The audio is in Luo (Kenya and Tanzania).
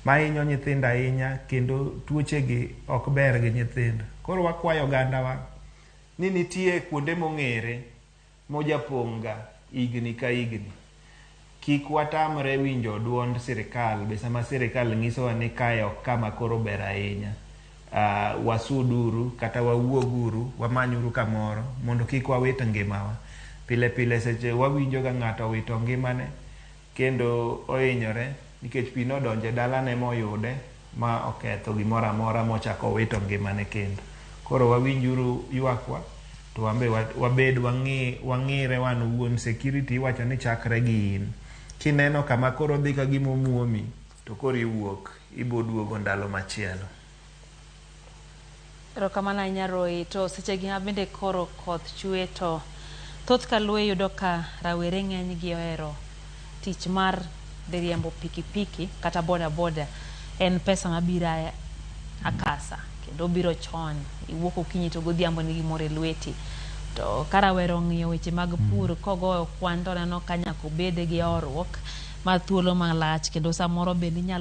Mahinyo nyithindo ahinya kendo tuoche gi ok ber gi nyithindo. Koro wakwayo ogandawa ni nitie kuonde mong'ere mojapong' ga higni ka higni. Kik watamre winjo duond sirikal be sama sirikal nyisowa ni kae ok kama koro ber ahinya. Wasuduru kata wawuoguru wamanyuru kamoro mondo kik wawit ngimawa. Pile pile seche wawinjo ga ng'ato owito ngimane kendo ohinyore nikech pi nodonjo e dalane moyude ma oketho gimoro amora mochako owito ngimane kendo. Koro wawinjuru ywakwa to wan be wabed wang'i wang'ire wan owuon. Security iwacho ni chakre gi in. Kineno kama koro dhi ka gima omuomi to koro iwuok ibo duogo ndalo machielo. Erokamano ahinya, Roy. To sechegi ma bende koro koth chwe, to thoth kaluo iyudo ka rawere ng'eny gi ohero tich mar dhi riembo pikipiki kata boda boda. En pesa mabiro akasa kendo obiro chon. Iwuok okinyi to godhiambo nigi gimoro e lweti. To ka rawera ong'iyo weche mag pur kogoyo kwan to oneno ka nyaka obed gi horuok mar thuolo malach kendo samoro bende inyalo